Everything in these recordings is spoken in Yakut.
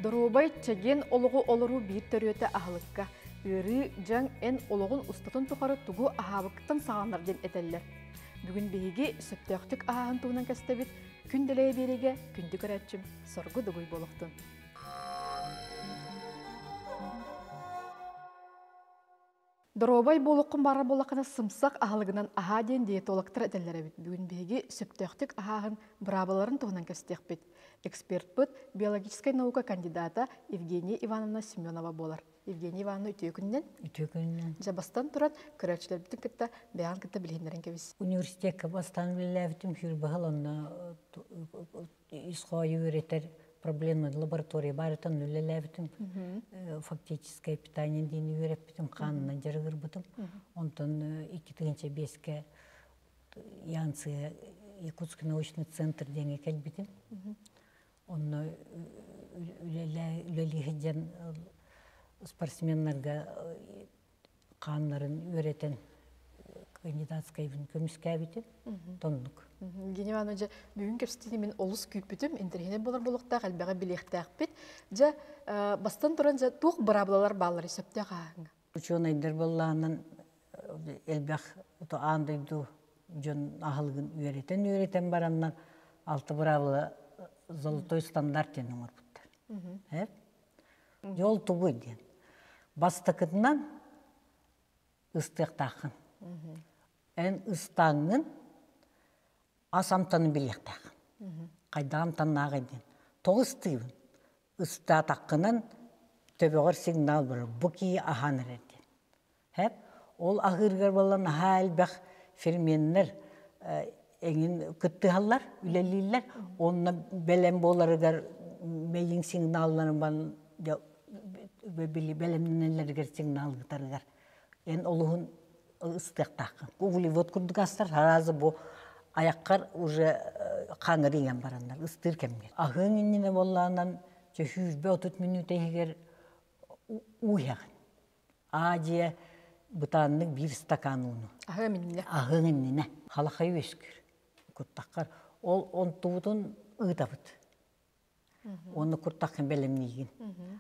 Доруобай, чэгиэн олоҕу олоруу биир төрүөтэ аһылыкка. Ыарыы, дьаҥ эн олоҕун устатын тухары тугу аһаабыккыттан саҕаланар диэн этэллэр. Бүгүн биһиги сөптөөхтүк аһааһын туһунан кэстэбит. Күн дэлэйэ биэриигэ күндү көрөөччүм соргу дугуй буолуохтун. Доруобай буолуоххун баҕарар буоллаххына сымсах аһылыгынан аһаа диэн диетологтар этэллэр эбит. Бүгүн биһиги сөптөөхтүк аһааһын быраабылаларын туһунан кэпсэтиэхпит. Экспертпыт биологическай наука кандидата Евгения Ивановна Семенова буолар. Евгения Ивановна үтүө күнүнэн. Үтүө күнүнэн. Дьэ бастан туран көрөөччүлэрбитин кытта бэйэҕин кытта билиһиннэрэн кэбис. Университекка бастаан үлэлээбитим сүүрбэ сыл онно ис хоойу үөрэтэр проблемный лаборатория баарытан үлэлээбитим. Фактическое питание диэни үөрэппитим, хаанынан дьарыгырбытым. Онтон 2005-кэ Янция Якутский научный центр диэҥҥэ кэлбитим. Онно үлэлии сылдьан спортсменнарга хааннарын үөрэтэн кандидатскайбын көмүскээбитим. Тоннук. Евгений Иванович, дьэ, бүгүн кэпсэтиини мин олус күүппүтүм, интэриэһинэй буолар буолуохтаах, элбэҕи билиэхтээхпит. Дьэ, бастан туран, дьэ, туох быраабылалар баалларый сөптөөх ааһыҥҥа? Учуонайдар буоллаҕынан элбэх аан дойду дьон аһылыгын үөрэтэн-үөрэтэн бараннар алта быраабыла золотой стандарт диэн оҥорбуттар. Дьол тугуй диэн. Бастакытынан ыстыахтааххын. Эн ыстааҥҥын ас амтанын билиэхтээххин. Хайдах амтаннааҕый диэн. Тоҕо ыстыыбын? Ыстаатаххынан төбөҕөр сигнал барар. Бу киһи аһаан эрэр диэн. Хэп ол аһыыргар буолла наһаа элбэх ферменнэр эҥин кыттыһаллар, үлэлииллэр. Онно бэлэм буоларыгар мэйиҥ сигналларын бэлэмнэнэллэригэр сигнал ыытарыгар эн олуһун ыстыахтааххын. Углевод курдук астар сразу бу айаххар уже хаҥыр иҥэн бараннар ыстыыр кэмҥэр. Аһыаҥ иннинэ буоллаҕынан сүүрбэ отут мүнүүтэ иһигэр уу иһэҕин. Аа-дьиэ бытааннык биир стакан ууну. Аһыам иннинэ. Аһыаҥ иннинэ. Халахай үөскүүр. Куртаххар. Ол онтубутун ыытабыт. Уонна куртаххын бэлэмниигин.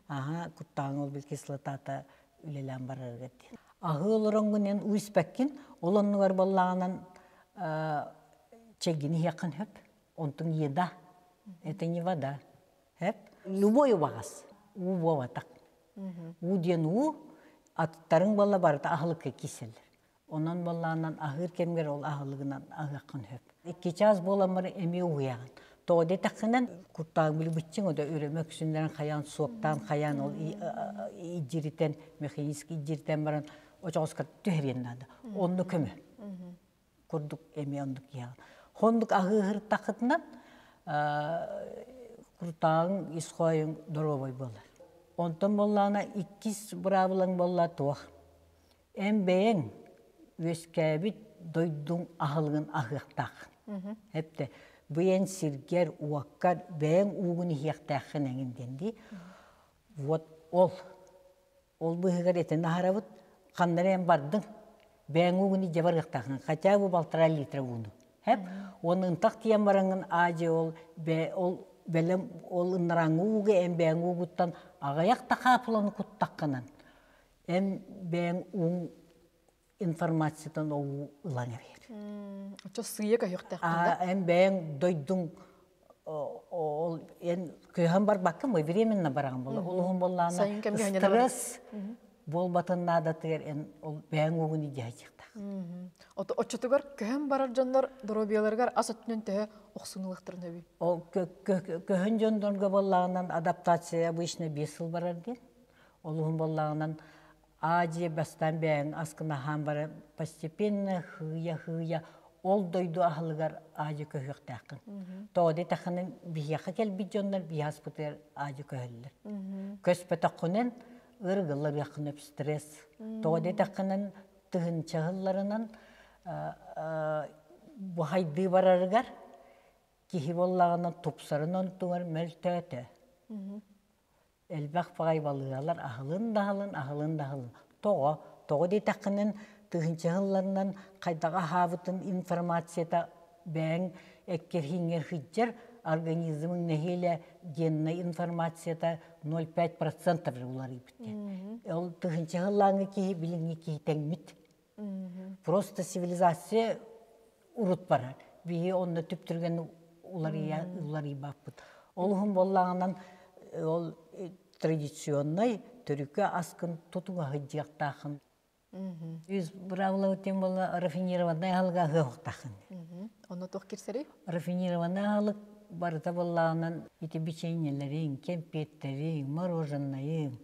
Аһа, куртаҕыҥ ол бил кислотата үлэлээн барарыгар диэн. Аһыы олороҥҥун эн уу испэккин, ол оннугар буоллаҕынан чэйгин иһиэххин сөп. Онтуҥ еда. Это не вода. Сөп. Любой убаҕас. Уу буолбатах. Уу диэн уу, аттарыҥ буолла барыта аһылыкка киирсэллэр. Онон буоллаҕынан аһыыр кэмгэр ол аһылыгынан аһыаххын сөп. Икки чаас буоламмар эмиэ уһуйаҕын. Тоҕо диэтэххинэн, куртааҕын билбиччиҥ ода өрөмө өксүннэрэн хайаан суоптаан хайаан ол идьиритэн, механически идьиритэн баран очоҕоскор түһэриэн наада. Онно көмө. Курдук эмиэ оннук иһэҕин. Хоннук аһыыһыртаххытынан куртааҕыҥ ис хоойуҥ доруобай буолар. Онтон буоллаҕына иккис быраабылаҥ буолла туох? Эн бэйэҥ үөскээбит дойдуҥ аһылыгын аһыахтааххын. Эптэ бу эн сиргэр, уоккар бэйэҥ уугун иһиэхтээххин эҥин диэн дии. Вот ол Ол быыһыгар этин аһарабыт, ханна эрэ эн бардыҥ, бэйэҥ уугун илдьэ барыахтааххын, хотя бы полтора литра ууну. Хэп, уонна ынтах тиийэн бараҥҥын аа-дьиэ ол бэ ол бэлэм ол ыннарааҥҥы ууга эн бэйэҥ уугуттан аҕыйах да хаапыланы куттаххынан эн бэйэҥ ууҥ информациятын ол ылан эбиэр. Оччо сыыйа көһүөхтээхпин да? Эн бэйэҥ дойдуҥ ол эн көһөн барбаккын мы временно бараҕын буолла. Улуһун буоллаҕына стресс буолбатын наадатыгар эн ол бэйэҥ уугун илдьэ сылдьыахтаах. Оччотугар көһөн барар дьоннор доруобуйаларыгар ас өттүнэн төһө охсунулуохтарын сөбүй? Ол көһөн дьоннорго буоллаҕынан адаптация обычно 5 сыл барар диэн. Олуһун буоллаҕынан Аа-дьиэ бастаан бэйэҥ аскын аһаан баран постепенно хыыйа-хыыйа ол дойду аһылыгар аа-дьиэ көһүөхтээххин. Тоҕо диэтэххинэ биһиэхэ кэлбит дьоннор биһи аспытыгар аа-дьиэ көһөллөр. Көспөтөххүнэн ырыгылларыаххын өп стресс. Тоҕо диэтэххинэн тыһыынча сылларынан бу хайдыы барарыгар киһи буоллаҕына тупсарын онтугар мөлтөөтө. Элбэх баҕайы балыыһалар аһылын да аһылын, аһылын да аһылын. Тоҕо? Тоҕо диэтэххинэн, тыһыынча сылларынан хайдах аһаабытын информацията бэйэҥ эккирһииҥҥэр сылдьар, Организмың нэһиэлэ геннай информацията 0,5% уларыйбыт. Ол тыһынча сыллааҥы киһи билиҥҥи киһи тэҥмит. Просто цивилизация урут барар. Биһи онно түптүргэн уларыйбаппыт. Ол уһун боллаҕынан ол традиционнай төрүккэ аскын тутуга сылдьыахтаахын. Үс быраабыла тем буолла рафинированнай аһылыга аһыахтаахын. Онно туох кирсэрий? Рафинированнай аһылык барыта буоллаҕынан ити бичиэнньэлэриҥ, кэмпиэттэриҥ, мороженайыҥ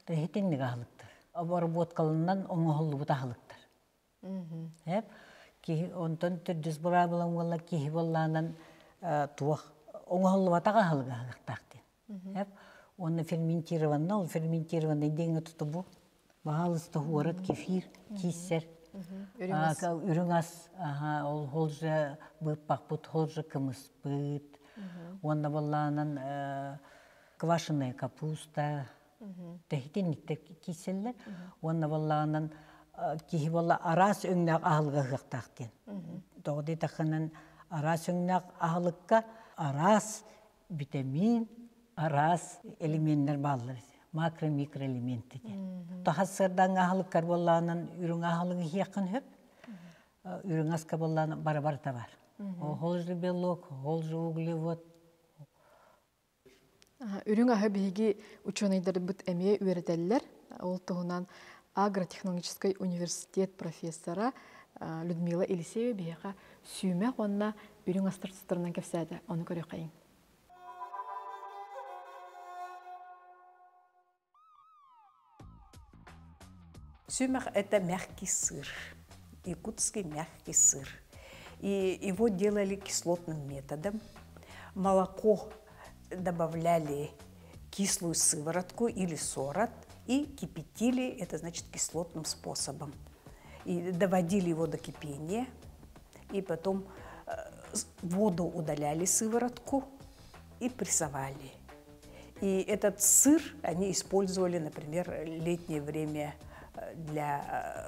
итинник аһылыктар. Обработкаланан оҥоһуллубут аһылыктар. Эп киһи онтон төрдүс быраабылам буолла киһи буоллаанан туох оҥоһуллубатах аһылыгы аһыахтаах диэн. Эп уонна ферментированный, ол ферментированный диэҥҥэ тутубу баһаалыста уорат кефир кииссэр үрүҥ ас ол ол же быыппахпыт ол же кымыспыт уонна буоллаанан квашеная капуста тэһитинниктэр киирсэллэр уонна буоллаҕынан киһи буолла араас өҥнөөх аһылыга ыһыахтаах диэн. Тоҕо диэтэххинэн араас өҥнөөх аһылыкка араас битэмиин, араас элеменнэр бааллар. Макро-микроэлементы диэн. Тахас сырдаҥ аһылыккар буоллаҕынан үрүҥ аһылыгы иһиэххин сөп. Үрүҥ аска буоллаҕына бары-барыта бар. Ол же белок, ол же углевод. Үрүҥ аһы биһиги учуонайдарбыт эмиэ үөрэтэллэр. Ол туһунан агротехнологическай университет профессора Людмила Елисеева биһиэхэ сүүмэх уонна үрүҥ астар тустарынан кэпсээтэ. Ону көрүөххэйиҥ. Сюмах – это мягкий сыр, якутский мягкий сыр. И его делали кислотным методом. Молоко добавляли кислую сыворотку или сорот и кипятили, это значит кислотным способом. И доводили его до кипения, и потом воду удаляли сыворотку и прессовали. И этот сыр они использовали, например, летнее время для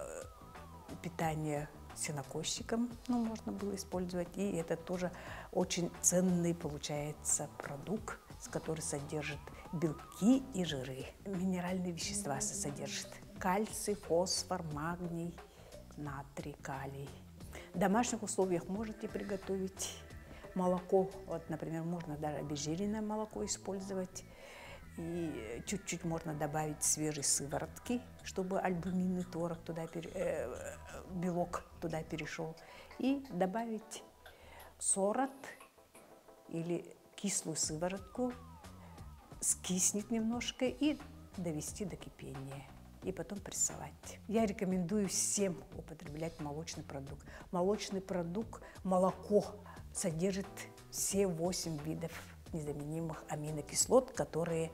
питания сенокосчикам, ну, можно было использовать. И это тоже очень ценный получается продукт, который содержит белки и жиры. Минеральные вещества содержит. Кальций, фосфор, магний, натрий, калий. В домашних условиях можете приготовить молоко. Вот, например, можно даже обезжиренное молоко использовать. И чуть-чуть можно добавить свежей сыворотки, чтобы альбуминный творог туда, белок туда перешел. И добавить сорот или кислую сыворотку, скиснет немножко и довести до кипения. И потом прессовать. Я рекомендую всем употреблять молочный продукт. Молочный продукт, молоко содержит все 8 видов незаменимых аминокислот, которые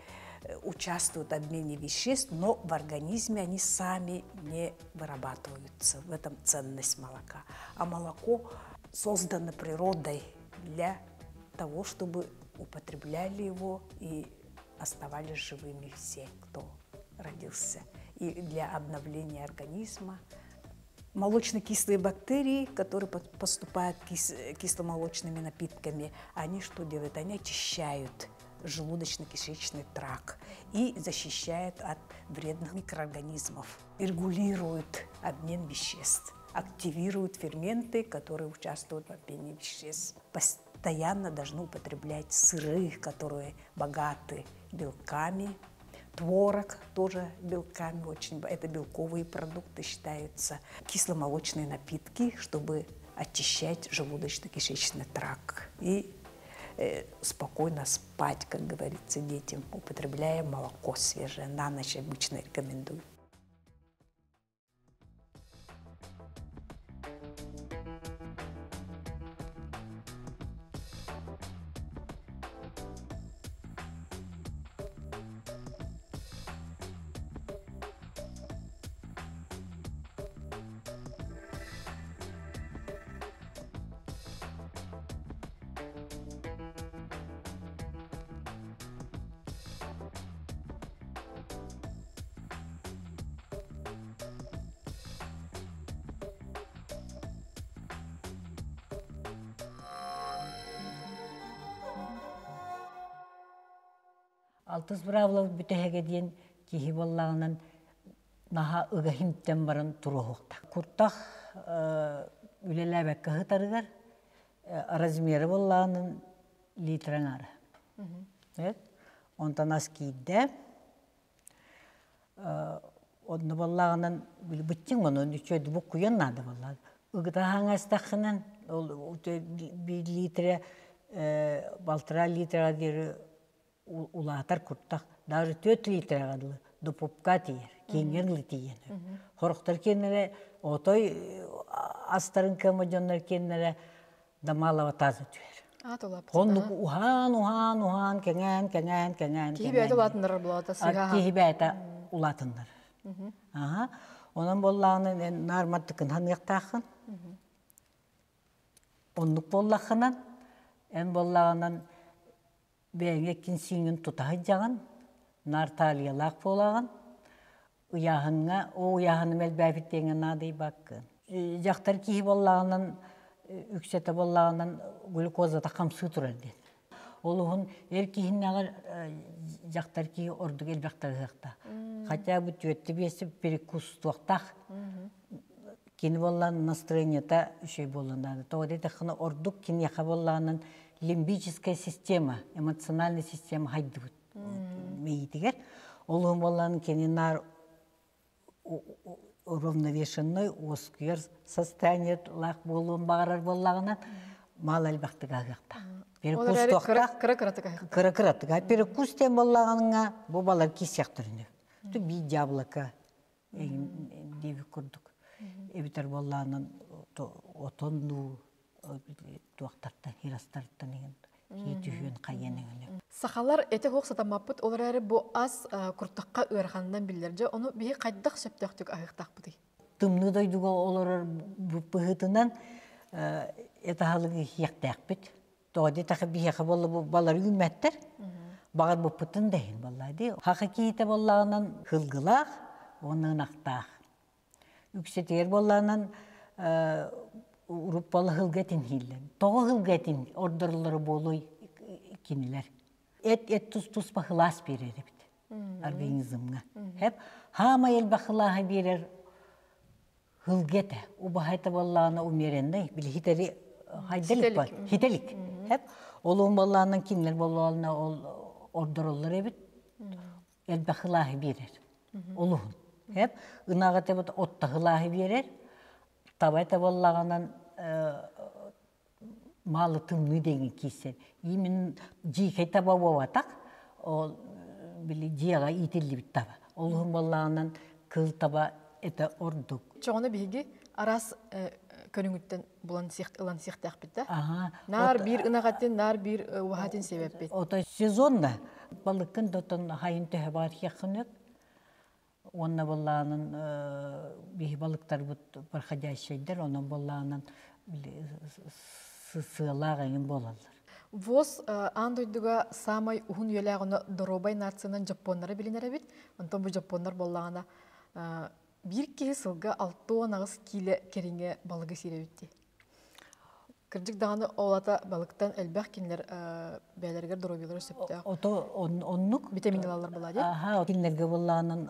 участвуют в обмене веществ, но в организме они сами не вырабатываются. В этом ценность молока. А молоко создано природой для того, чтобы употребляли его и оставались живыми все, кто родился. И для обновления организма. Молочно-кислые бактерии, которые поступают кисломолочными напитками, они что делают? Они очищают желудочно-кишечный тракт и защищают от вредных микроорганизмов, регулируют обмен веществ, активируют ферменты, которые участвуют в обмене веществ. Постоянно должны употреблять сыры, которые богаты белками, творог тоже белками очень, это белковые продукты считаются, кисломолочные напитки, чтобы очищать желудочно-кишечный тракт и спокойно спать, как говорится, детям, употребляя молоко свежее. На ночь обычно рекомендую. Алтыс быраабыла бүтэһигэ диэн киһи буоллаҕынан наһаа ыга химтэн баран туруоһуохтаах. Куртах үлэлээбэккэ сытарыгар размеры буоллаҕынан литр аҥаара. Онтон ас киирдэ. Онно буоллаҕынан быччыҥ онон үчүгэй буккуйан наада буоллаҕа. Ыгыта хаҥастаххынан ол биир литрэ балтараа литраҕа диэри улаатар куртах даже түөрт литраҕа дылы до пупка тиийэр, кииҥҥэ дылы тиийэн. Сорохтор киэннэрэ отой астарын кыама дьоннор киэннэрэ да малого таза түһэр. Оннук уһаан, уһаан, уһаан, кэҥээн, кэҥээн, кэҥээн. Киһи бэйэтэ улаатыннарар булаата сыһа. Киһи бэйэтэ улаатыннарар. Аха. Онон буоллаҕына эн наар маттыкын ханыахтааххын. Оннук буоллаххынан, эн буоллаҕынан бэйэҥ эккин-сииҥҥин тута сылдьаҕын, наар таалыйалаах буолаҕын, ыйааһыҥҥа, оо ыйааһыным элбээбит диэҥҥэ наадыйбаккын. Дьахтар киһи буоллаҕынан, үксэтэ буоллаҕынан глюкозата хамсыы турар диэн. Ол уһун эр киһиннээҕэр дьахтар киһи ордук элбэхтэ ыһыахтаах. Хотя бы түөттэ биэсти перекустуохтаах. Кини буоллаан настроениета үчүгэй буоллун даҕаны. Тоҕо диэтэххинэ ордук киниэхэ буоллаҕынан лимбическая система, эмоциональная система хайдыбыт мэйиитигэр. Ол иһин буоллаан кини наар уравновешенный уоскуйар состояниелаах буолуон баҕарар буоллаҕына мал элбэхтик аһыахтаах. Перекус кыра кыратык аһыахтаах. Кыра кыратык. Перекус диэн буоллаҕына бу балар киирсиэхтэрин. Биир яблоко диэбит курдук. Эбэтэр буоллаҕынан отон дуу туохтартан хирастартан иһин хии түһүөн хайыан эҥин. Сахалар эти суох сатаммаппыт, ол эрээри бу ас куртахха ыараханынан биллэр. Дьэ, ону биһи хайдах сөптөөхтүк аһыахтаахпытый? Тымныы дойдуга олорор быһыытынан эт аһылыгы иһиэхтээхпит. Тоҕо диэтэххэ биһиэхэ буолла бу балар үүммэттэр. Баҕарбыппытын да иһин буоллаа дии. Хаха киһитэ буоллаҕынан кылгылаах уонна ынахтаах. Үксэтигэр буоллаҕынан уруппалы һылга этин иһиллэр. Тоҕо һылга этин ордороллоро буолуой кинилэр. Эт эт тус-туспа хылаас биэрэр эбит организмҥа. Хэп хаамай элбэх хылааһы биэрэр Һылга этэ, убаһа этэ буоллаҕына умеренный, били хитэри хайдалик бар, хителик. Хэп олуун буоллаҕынан кинилэр буоллаҕына ол ордороллор эбит, элбэх ылааһы биэрэр. Олуһун. Хэп ынаҕа этэ оттаһылааһы биэрэр, таба этэ буоллаҕынан маалы тымныы диэҥин киирсэр. Именно дьиикэй таба буолбатах, ол били дьиэҕэ иитиллибит таба. Ол иһин буоллаҕынан кыыл таба это ордук. Чоҕону биһиги араас көрүҥүттэн булан ылан сиэхтээхпит да. Наар биир ынах этин, наар биир уһатын сиэбэппит. Ото сезонно балыккын дотон хайын төһө баар хиэххин Уонна буоллаҕынан биһи балыктарбыт проходящайдар, онон буоллаҕынан сыалаах эҥин буолаллар. ВОЗ аан дойдуга саамай уһун үйэлээх уонна доруобай нациянан дьоппуоннары билинэр эбит. Онтон бу дьоппуоннар буоллаҕына биир киһи сылга 68 киилэ кэриҥэ балыгы сиир эбит дии. Кырдьык даҕаны ол ата балыктан элбэх кинилэр бэйэлэригэр доруобуйалара сөптөөх. Ото оннук витамин ылаллар буолаа дии. Аха, кинилэргэ буоллаҕынан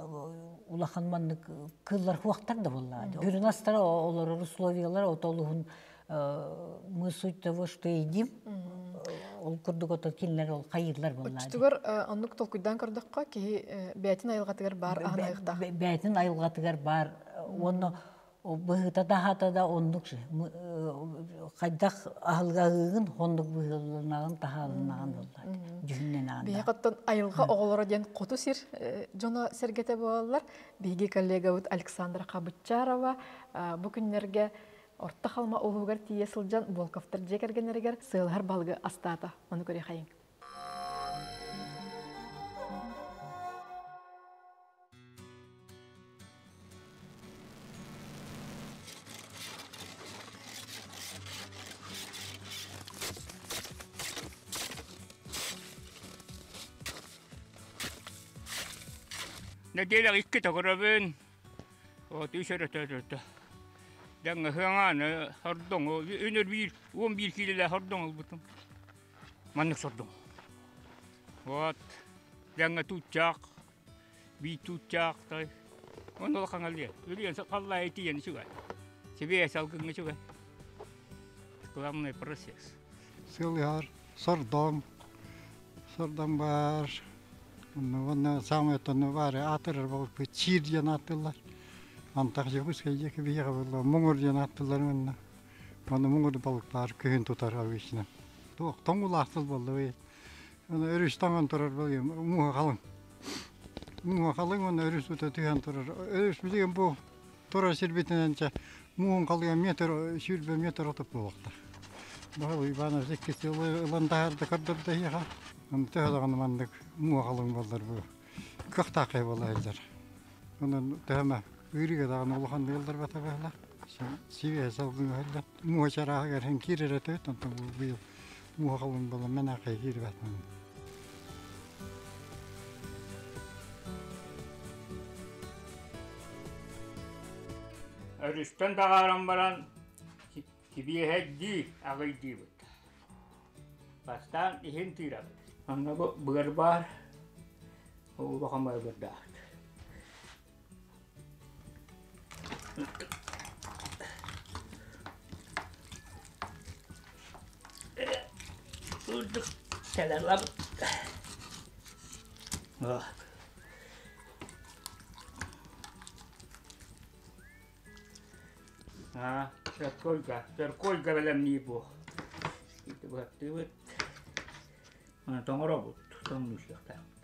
улахан маннык кыыллар хуохтар да буоллаҕа. Бүрүн астара олорор условиялар ото олуһун мы суть того, что едим. Ол курдук ото кинилэр ол хайыылар буоллаҕа. Оччотугар оннук толкуйдаан көрдөххө киһи бэйэтин айылҕатыгар баар аһын айыахтаах. Бэйэтин айылҕатыгар баар уонна Быһыыта таһаата да оннук хайдах аһылгаһыыгын оннук быһыыланаҕын таһаалынаҕын буолла дьүһүннэнэҕин. Биһиэхэ оттон айылҕа оҕолоро диэн хоту сир дьоно сэргэтэ буолаллар. Биһиги коллегабыт Александра Хабытчарова бу күннэргэ Орто Халыма улууһугар тиийэ сылдьан Волковтар дьиэ кэргэннэригэр сыалыһар балыгы астаата. Ону көрүөххэйиҥ. Нэдиэлэҕэ иккитэ көрөбүн. Вот үс өрө төрөтө. Дьаҥҥа сыаҥааны хордоҥу үнүр биир 11 киилэлээх хордоҥ ылбытым. Маннык сордоҥ. Вот. Дэҥҥэ тууччаах, бии тууччаах той. Оны улахан алия. Үлүйэн халлаайы тиийэн үчүгэй. Сибиэ салгыҥҥа үчүгэй. Главный процесс. Сылыһар сордоҥ, сордоҥ баар. Уонна саамай оттон баар аатырар буолбут чиир диэн ааттыыллар. Антах Дьокуускай диэки биһиэхэ буолла муҥур диэн ааттыыллар уонна Аны муҥур балык баар күһүн тутар обычно. Туох тоҥуулаах сыл буолла быйыл. Аны өрүс тоҥон турар быйыл мууһа халыҥ. Мууһа халыҥ уонна өрүс ута түһэн турар. Өрүс билигин бу турар сирбитинэн чэ мууһун халыҥа метр 20 метр отут буолуохтаах. Баһылай Иванович икки сыл ылан таһаарда көрдөрдө эһиэхэ. Аны төһө даҕаны маннык мууһа халыҥ буоллар бу кыахтаах буола сылдьар. Онон төһөмө ыырыыга даҕаны улахан ыалларбата быһыылаах. Сибиэһэ салгыҥа сылдьан муоһа чарааһыгар иһин киирэр этибит, онтон быйыл муоһа халыҥ буолан мэнээххэ киирбэт. Өрүстэн таҕааран баран сибиэһэйдии аҕыйдыыбыт. Бастаан иһин тыырабыт. Онно бу быар баар, улахан быардаахт. Үрдүк сэлэлабыт. Аа, Чөркөйгө, Чөркөйгө бэлэмнии бу. Ити быһаттыыбыт. Тоҥоробут, тоҥнуусуохтаахпыт.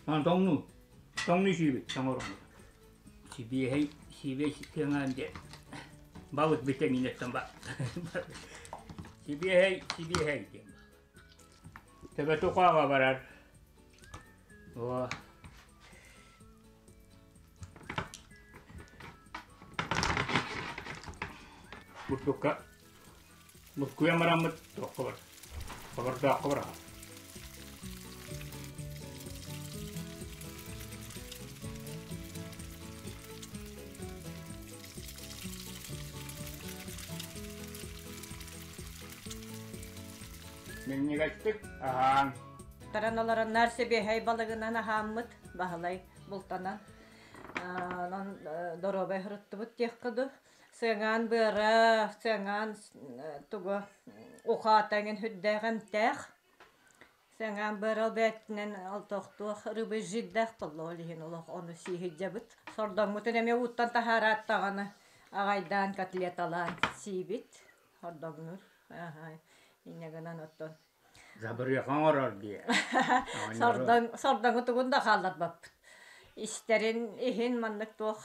Тоҥнуу, тоҥнуу сиибит, тоҥоробут. Сибиэһэй, сибиэһэй сыаҥаан диэн балык битэмиинэттэн ба. Сибиэһэй, сибиэһэй диэн. Төбөтө хаҕа барар. О. Бурдукка буккуйан бараммыт туохха бар. Хобордооххо бараҕын. Минньигэстик аһааҥ. Таран олороннар сэбиэһэй балыгынан аһааммыт Баһылай бултанан онон доруобай һырыттыбыт диэххэ дуу. Сыаҥаан быара, сыаҥаан тугу ухаата эҥин сүрдээх эмтээх. Сыаҥаан быара бээтинэн алтохтуох рыбы жирдээх буолла ол иһин олох ону сии сылдьабыт. Сордоҥмутун эмиэ ууттан таһаараат даҕаны аҕайдаан котлеталаан сиибит. Хордоҥнуур. Инньэ гынан оттон Забырыаха оҥорор дии. Сордоҥ сордоҥу тугун да хаалларбаппыт. Истэрин иһин маннык туох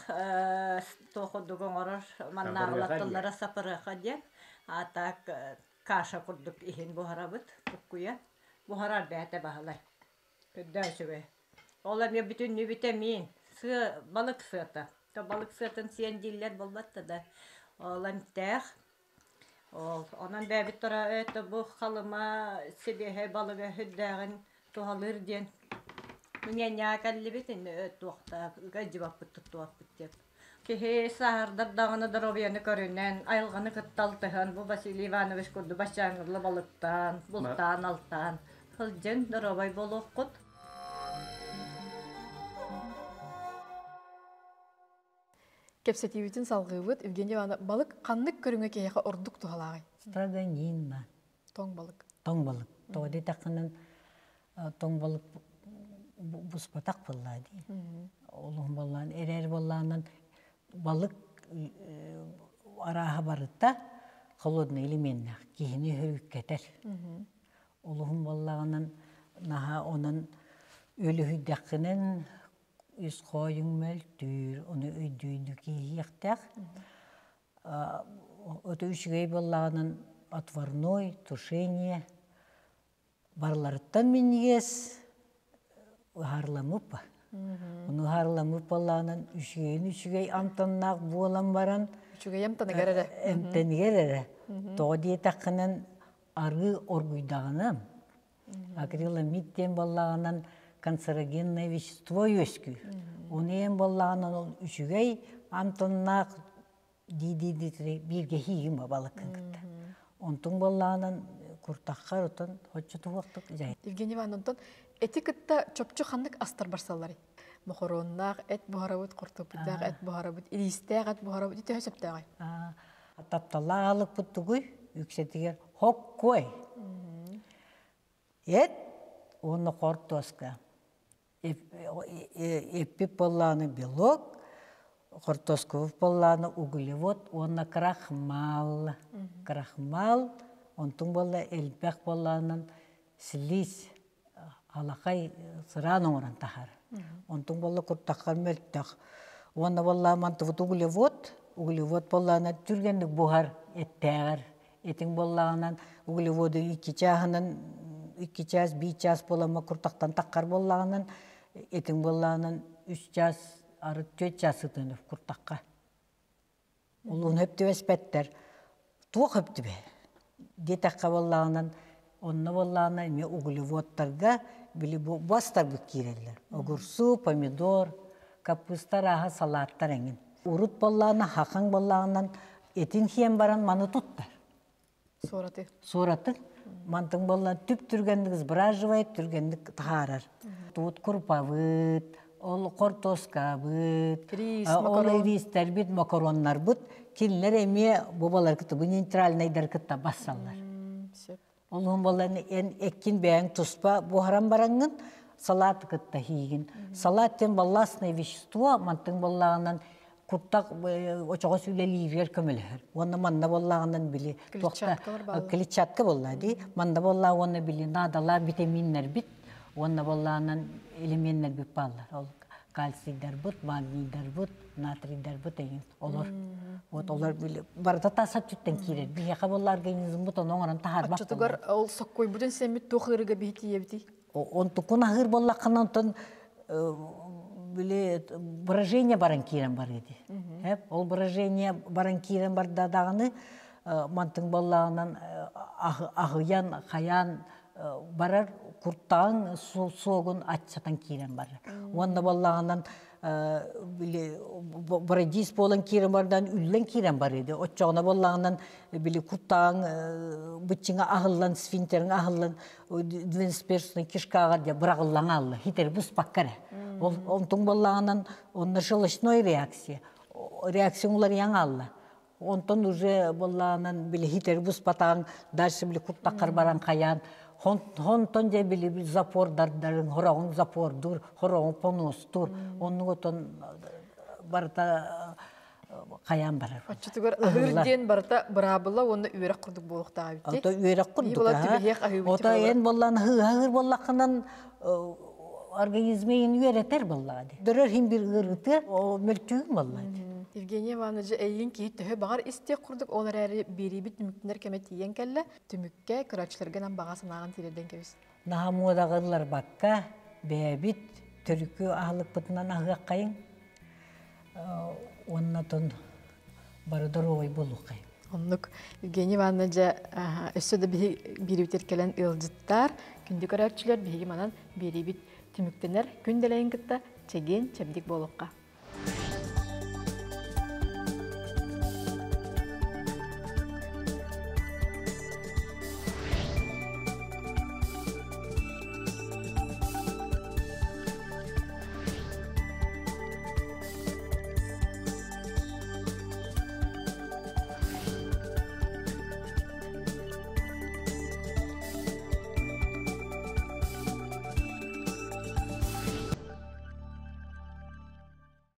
туох курдук оҥорор маннааҕылатталлара сапырыаха диэн. А так каша курдук иһин буһарабыт буккуйан. Буһарар бэйэтэ баһылай. Көрдөө үчүгэй. Ол эмиэ бүтүннүү битэмиин. Сыа балык сыата. То балык сыатын сиэн дииллэр буолбатта да. Ол эмтээх. Ол онон бэйэбит төрөөбүт бу Халыма сибиэһэй балыга сүрдээҕин туһалыыр диэн миниэнньэҕэ кэллибит иннэ туохтаах ыалдьыбаппыт туттубаппыт диэн. Киһи сааһырдар даҕаны доруобуйаны көрүнэн, айылҕаны кытта алтыһан, бу Василий Иванович курдук баччааҥҥыла балыктаан, бултаан-алтаан сылдьан доруобай буолуоххут. Кэпсэтиибитин салҕыыбыт. Евгения Ивановна, балык ханнык көрүҥэ киһиэхэ ордук туһалааҕый? Строганина. Тоҥ балык. Тоҥ балык. Тоҕо диэтэххинэн тоҥ балык буспатах буоллаа дии. Олуһун буоллаан, эрээр буоллаанан балык арааһа барыта холодный элеменнээх киһини хөрүккэтэр. Олуһун буоллаҕынан наһаа онон үлүһүйдэххинэн үс хоойуҥ мөлтүүр, ону өйдүүнү кииһиэхтээх. Ото үчүгэй буоллаҕынан отварной, тушение барыларыттан минньигэс ыһаарыламмыт Ону ыһаарыламмыт буоллаҕынан үчүгэйин үчүгэй амтаннаах буолан баран Үчүгэй амтаныгар эрэ. Эмтэнигэр эрэ. Тоҕо диэтэххинэн арыы оргуйдаҕына Акриламид диэн буоллаҕынан канцерогенное вещество үөскүүр. Ону эн буоллаҕынан ол үчүгэй амтаннаах дии-дии бииргэ иһиигин балыккын кытта. Онтуҥ буоллаҕынан Куртаххар отон хоччотуһуохтук дьай. Евгений Ивановна, онтон эти кытта чопчу ханнык астар барсалларый? Мохоруоннаах эт буһарабыт, хортуоппуйдаах эт буһарабыт, ириистээх эт буһарабыт, төһө сөптөөҕүй? Тапталлаах аһылыкпыт тугуй? Үксэтигэр хоккуой. Эт уонна хортуоска. Эппит буоллаҕына белок, хортуоскабыт буоллаҕына углевод уонна крахмал. Крахмал, онтуҥ буолла элбэх буоллаҕынан слизь, алакай сыраан оҥорон таһар. Онтуҥ буолла куртаххар мөлтөх. Уонна буоллаҕа мантыбыт углевод, углевод буоллаҕына түргэнник буһар эттээҕэр. Этиҥ буоллаҕынан углеводу икки чааһынан икки чаас, биир чаас буоламма куртахтан таххар буоллаҕынан этиҥ буоллаҕынан үс чаас, арыт түөрт чаас сытыан куртахха. Улуун хөп түбэспэттэр. Туох хөп түбэ? Диэтэххэ буоллаҕынан, онно буоллаҕына эмиэ углеводтарга били бу бастарбыт киирэллэр. Огурсу, помидор, капуста арааһа салааттар эҥин. Урут буоллаҕына, хахаҥ буоллаҕынан этин хиэн баран маны туттар. Суораты. Суораты. Мантыҥ буолла түп түргэнник сбраживает, түргэнник таһаарар. Туут курпабыт, ол хортуоскабыт, ол иристэрбит, макароннарбыт кинилэр эмиэ бу балар кытта, бу нейтральнайдар кытта бассаллар. Ол уһун буолан эн эккин бэйэҥ туспа буһаран бараҥҥын салат кытта иһиигин. Салат диэн балластное вещество, мантыҥ буоллаҕынан куртах очоҕос үлэлииригэр көмөлөһөр. Уонна манна буоллаҕынан били туохта клетчатка буолла дии. Манна буоллаа уонна били наадалаах витаминнэрбит уонна буоллаҕынан элеменнэрбит бааллар. Ол кальцийдарбыт, магнийдарбыт, натрийдарбыт эҥин олор. Вот олор били барыта тас өттүттэн киирэр. Биһиэхэ буолла организммыт ону оҥорон таһаарбат. Оччотугар ол соккуйбутун сэммит туох ыарыыга биһи тиийэбитий? Онтукун аһыыр буоллаххына онтон били брожение баран киирэн барыа дии. Ол брожение баран киирэн барда даҕаны мантыҥ буоллаҕынан аһыйан, хайаан барар куртаҕыҥ суогун аччатан киирэн барар. Уонна буоллаҕынан били брадис буолан киирэн бардан үллэн киирэн барыа дии. Оччоҕуна буоллаҕынан били куртаҕыҥ быччыҥа аһыллан, сфинктериҥ аһыллан двенадцатиперстный кишкаҕа дьэ быраҕыллан аалла хитер буспакка эрэ ол онтуҥ буоллаҕынан онно щелочной реакция реакция уларыйан аалла онтон уже буоллаҕынан били хитер буспатаҕыҥ дальше били куртаххар баран хайаан онтон дьэ били запордардарын хороҕуҥ запордуур хороҕуҥ понуостуур оннук отон барыта хайаан барар. Оччотугар аһыыр диэн барыта быраабыла уонна үөрэх курдук буолуохтаах эбит. Ото үөрэх курдук. Ото эн боллан аһыыр боллаххынан организмы үөрэтэр боллаҕа ди. Дөрөр хин бир ыарыты мөлтүүн болла ди. Евгения Иванович эйигин киһи төһө баҕар истиэх курдук ол эрээри биэриибит түмүктэнэр кэмэ тиийэн кэллэ. Түмүккэ көрөөччүлэргэ нам баҕа санааҕын тириэрдэн кэбис. Наһаа муодаҕылларбакка бэйэбит төрүкү аһылыкпытынан аһыаххайыҥ. Уонна отон бары доруобай буолуоххай. Оннук. Евгения Ивановна дьэ өссө да биһи биирибитир кэлэн ыалдьыттар, күндү көрөөччүлэр биһиги манан биэриибит түмүктэнэр күн дэлэйин кытта чэгиэн чэбдик буолуохха.